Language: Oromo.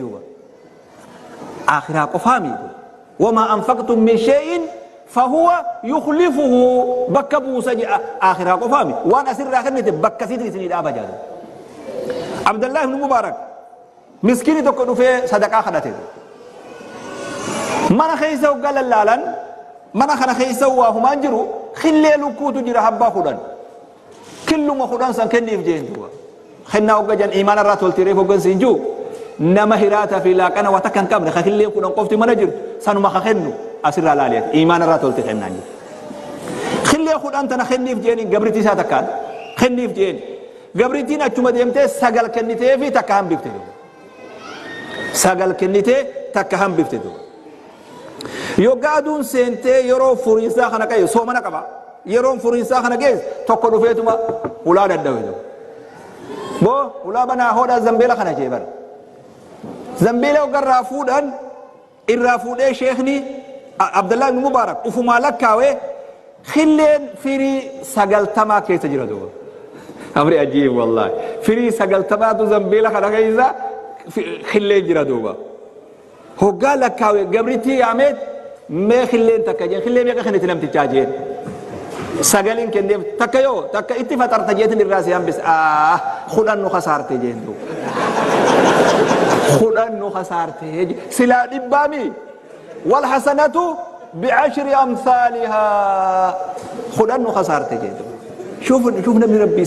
Duuba aakhiraa qofaa miti. Wamaa anfaqtum min shay'in fahuwa yukhlifuhu, bakka buusa jedha. Aakhiraa qofaa miti, waan asirraa kennite bakka sitti isinii dhaaba jedha. Abdallah ibn Mubaarak, miskiini tokko dhufee sadaqaa kadhate. Mana keessa hoggaa lallaalan, mana kana keessa waa humaan jiru, killee lukkuutu jira habbaa 10. Killuma 10 san kenniif jeen duuba. Kennaa hogga jan imaana irraa tolti. Reef hoggan siin jiru, nama hiraata fi laaqana waa takka hin qabne, ka killeen 10 qofti mana jirtu sanuma ka kennu asirraa laali'ate, imaana irraa tolti kennaan jiru. Killee 10 tana kenniif jeeni, gabritii isaa takkaan kenniif jeeni. Gabritiin achuma deemtee sagal kennitee fi takka hambifte duuba. Sagal kennitee takka hambifte duuba. Yoggaa aduun seentee yeroo furiinsaa kana qabe, soomana qaba. Yeroon furiinsaa kana geesse, tokko dhufeetuma hulaa dadhabe tokko. Boo, hulaa banaa hodhaa, zambeela kana jee bara. Zambeela hoggaa irraa fuudhan, irraa fuudhee, sheekni Abdallah ibn Mubaarak ufumaa lakkaawee, killeen firii 90 keessa jira duuba. Amri ajiib wallaahi. Firii 90tu zambeela kana keessa killeen jira duuba. Hoggaa lakkaawe, gabrittii yaameet, mee killeen takka jeen, killee meeqa kenniti namtichaa jeen. Sagalin kenneef, takka yoo takka itti faxarta jeetin irraa si hambise. Ah, 10 nu kasaarte jeen duuba. 10 nu kasaarte silaa dhibbaami. Wal hasanatu bi'ashri amsaalihaa, 10 nu kasaarte jeen duuba. Shuuf, shuuf, namni rabbii.